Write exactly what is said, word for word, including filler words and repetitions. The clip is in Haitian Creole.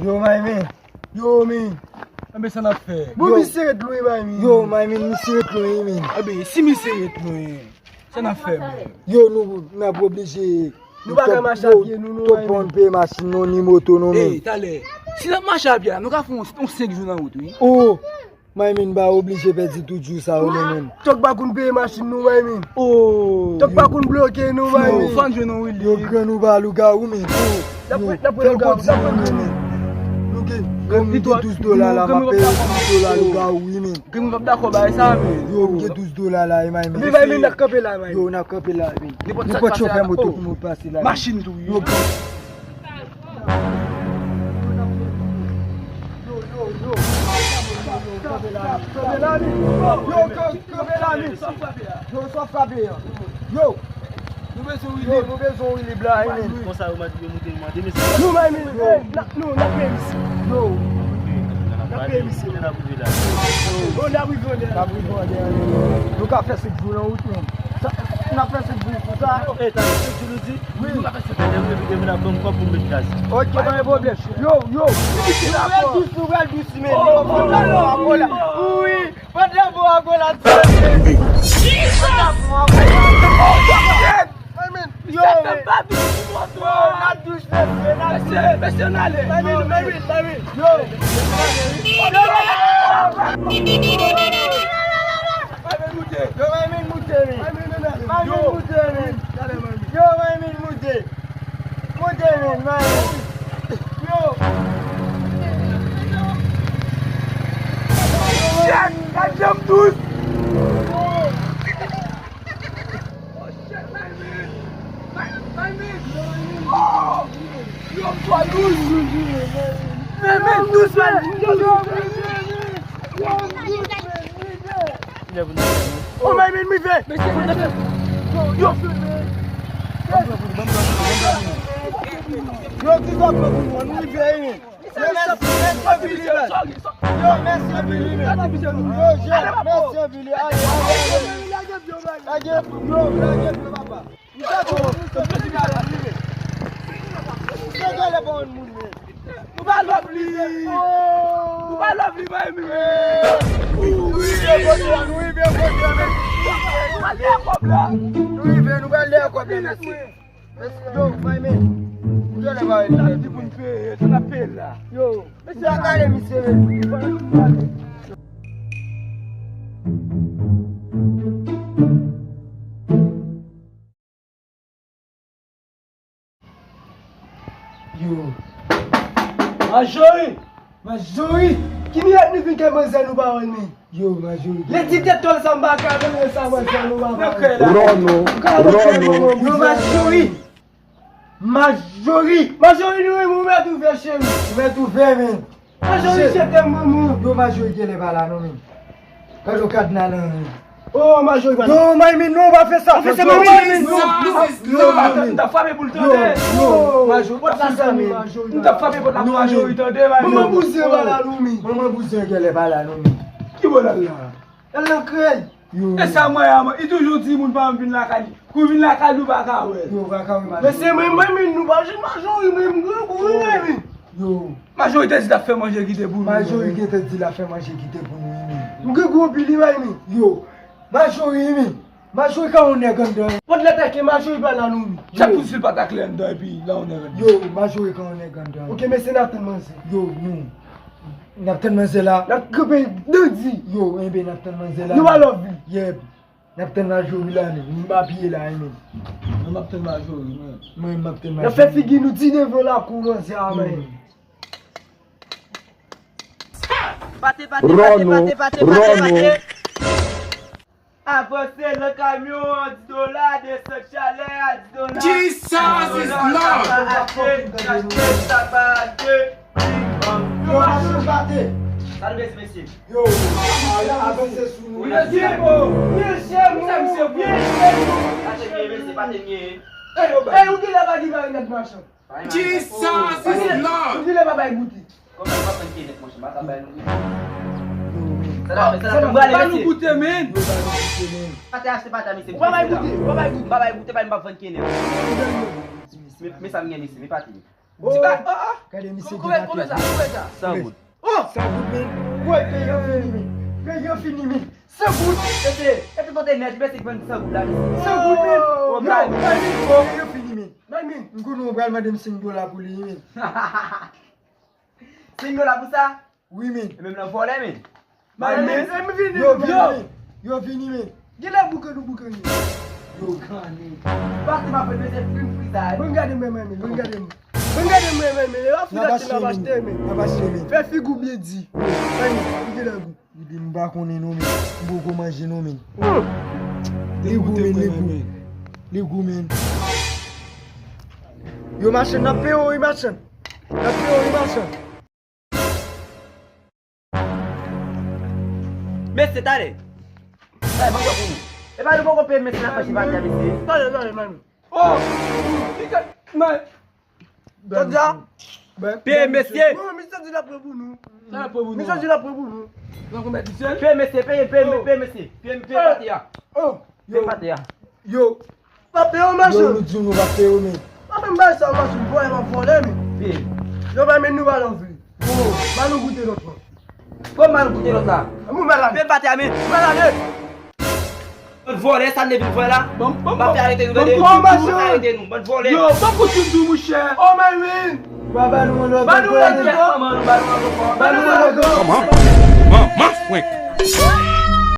Yo, my man. Yo, man. Anben, sa n ap fè? Bon, misye ret lwen, my man. Yo, my man, misye ret lwen, man. Anben, si misye ret lwen, sa n ap fè, man? Yo, nou, n ap oblije. Nou pa ka mache a pye, nou, nou, my man. Peye machin, non, ni moto, non, man. Ey, talè. Si n ap mache a pye la, nou ka fè yon, yon senk jou nan wout, wi. Oh, my man, n pa oblije pèdi tout jou sa yo, non, man. Tòg pa konn peye machin nou, my man. Oh. Tòg pa konn bloke nou, my man. Yo, fò n jwenn yon rilye. Yo, gran nou pa lougawou, man. Oh. N ap pran, n ap pran lougawou, n ap pran lougawou. Nou gen, yo, m gen douz dola la, m ap peye douz dola lougawou, wi, man. Gen moun p ap dakò bay sa, men. Yo, m gen douz dola la, e, my man. Men, my man, n ap kanpe la, my man. Yo, n ap kanpe la, man. Nenpòt sa k pase a, oh. Nenpòt chofè moto ki mou pase la. Machin tou, yo. Yo, yo, yo. Yo, yo, yo. Kanpe la, man. Yo, kan-, kanpe la, man. Yo, sa frape a. Yo. Nou bezwen rilye. Yo, nou bezwen rilye la, wi, man. Konsa yo mande, yo moute, yo mande, mesye. Nou, my man, yo, n ap, nou, n ap peye misye. Yo. N ap peye misye. N ap rive la. Yo, n ap rive, n ap rive. Nou ka fè senk jou nan wout, non. Sa, n ap fè senk jou pou sa. Yo, e, ta fè senk jou, nou di? Wi. Nou ka fè senk jou, depi, depi, depi n ap ban m kòb pou m met gaz. Ok, pa gen pwoblèm. Yo, yo. Nou pral dous, nou pral dous, men. Yo, yo, yo. Wi. Pandan bon ago la di. Pandan bon ago la. Yo, yo, n ap dous mesye, n ap dous. Mesye, mesye, n ale. Yo. Yo, my man, moute, men. My man, moute, men. Yo, my man, moute. Moute, men, my man. Yo. Shit, gad jan m dous. Oh, shit, my man. My, my man. Oh, yo, m twò dous. Men, men, dous, man. Yo, yo, yo, yo, yo. Oh, my man, m rive. Yo, yo. Yo, ki sa pran pou mwen? M rive, wi. Yo, mèsi, mèsi anpil, wi, man. Yo, mèsi anpil, wi, man. Yo, Jè, mèsi anpil, wi. Ale, ale, ale. Lage pye, lage pye, papa. Misye gèlè pa konn moun, men. Nou pa love li. Nou pa love li, bay mi. Nou rive, nou rive, nou rive, men. Nou pral dèyè kòb la. Nou rive, nou pral dèyè kòb la, mesye. Mesye, yo, bay men. Misye lè pa wè li. N ap di pou n peye, se n ap peye la. Yo, mesye, a kale misye, men. Yo. Majori! Majori! Ki miyòt nou vin kay manzè nou pa wè l, men? Yo, Majori. Lè di tèt tòl sa m pa ka renmen sa manzè nou pa wè l. Ròno, Ròno. Yo, Majori! Majori! Majori nou renmen ou mèt ouvè cheri. Ou mèt ouvè, men. Majori jete m, manman. Yo, Majori genlè pa la non, men. Gade yon kadna nan. Oh, Majori pa la. Yo, Mami, non, pa fè sa. Pa fè sa, Mami. Yo, Mami, non, non, non. M t ap frape pou l tande. Yo, Majori, pa fè sa, men. M t ap frape pòt la pou Majori tande, Mami. Manman bouzen pa la non, men. Manman bouzen genlè pa la non, men. Ki bò l al la? L al nan krèy. Yo. E sa mwen a mwen. Li toujou di moun pa vin lakay li. Kou vin lakay li, ou pa ka wè l. Yo, ou pa ka wè Majori. Men se mwen, mwen menm, nou pa jwenn Majori, mwen, mwen, mwen, mwen. Yo. Majori te di l ap fè manje kite pou nou. Majori gentan di l ap fè manje kite pou nou, wi, men. M gen gwo pil, wi, men. Yo. Majori, men. Majori ka yon nèg anndan. Pòt la take, Majori pa la non, men. Chak kou di l pa take anndan, epi la yon nèg anndan. Yo, Majori ka yon nèg anndan. Ok, mesye, n ap tann manzè. Yo, nou. N ap tann manzè la. N ap kanpe dandi. Yo, enben, n ap tann manzè la. Nou pa love li. Yep. N ap tann Majori la, men. Nou pa piye la, men. Mwen, m ap tann Majori, men. Mwen, m ap tann Majori. N ap fè figi nou di devan lakou manzè a, men. Pate, pate, pate, pate, pate, pate, pate. Avanse nan kamyon, di dola, desann chalè a, di dola. Jesus is Lord. Sa pa achte, achte, sa pa achte. Yo, machin pate. Sa nou bezwen, mesye? Yo, avanse sou nou. Mesye, mesye, mesye, mesye. Pate byen, mesye, pate byen. Ey, ou genlè pa gen marinad machan. Jesus is Lord. Ou genlè pa bay goute. Kòman m ap pran kenèt, monchè, m pa ka bay nou goute. Sa n ap fè, sa n ap fè, m prale, mesye. Ba nou goute, men. Pate achte pate a, mesye. Ou pa bay goute, ou pa bay goute. M pa bay goute, bay m p ap vann kenèt. Men, men sa m gen, mesye, men pate. Ti ba, oh, oh. Gade misye gen la tèt. Konbyen sa? Konbyen sa? San goud. Oh! San goud, men. Woy, peyi an fini, men. Peyi an fini, men. San goud. Mesye, e tout kote nèt, mesye ki vann san goud la, mesye. San goud, men. Oh, yo, bay, men. Peyi an fini, men. Bay, men. M konnen w pral mande m senk dola pou li, men. Senk dola pou sa? Wi, men. E menm nan vòlè, men. Bay, men. Yo vini, men. Yo vini, men. Genlè bouke nou bouke nou. Yo grann. Pati m ap fè mesye fri fri sa, eh. Bon, gade m, men, men, men. Bon, gade m. Bon, gade m, men, men, men. Lè w ap fini achte, n ap achte, men. N ap achte, men. Fè figi w byen di. Bay, men. Li gen lagou. Li di m pa konnen non, men. M poko manje non, men. Li gou, men, li gou. Li gou, men. Yo, machann, n ap peye w, wi, machann. N ap peye w, wi, machann. Mesye, talè. Talè, ban m wè pou nou. E pa nou poko peye mesye nan pèch pati a, mesye. Talè, talè, mami. Oh! Li ka, man. Tande a? Peye mesye. Non, misye di l ap pran pou nou. Sa l ap pran pou nou? Misye di l ap pran pou nou. Nan konbyen ti sèl? Peye mesye, peye, peye, peye mesye. Peye, peye pati a. Oh! Peye pati a. Yo. Pa peye w, machann. Yo, nou di w nou pa peye w, men. Pa fè m bay sa, machann. Vòlè, m ap vòlè, men. Peye. Yo, bay, men nou pa nan vle. Oh, ba nou goute lòt la. Kòman nou goute lòt la? Mwen ba la. Peye pati a, men. Mwen ba la. Bann vòlè, sa n te vin fè la? Bon, bon, bon. M ap fè arete nou, tande? Bon, bon, machann. M ap fè arete nou, bann vòlè. Yo, bon, kout tou, mouchè. Oh, my man. Ba, ba nou yon lòt. Ba nou yon lòt. Ba nou yon lòt. Ba nou yon lòt. Kòman? Kòman? Frenk.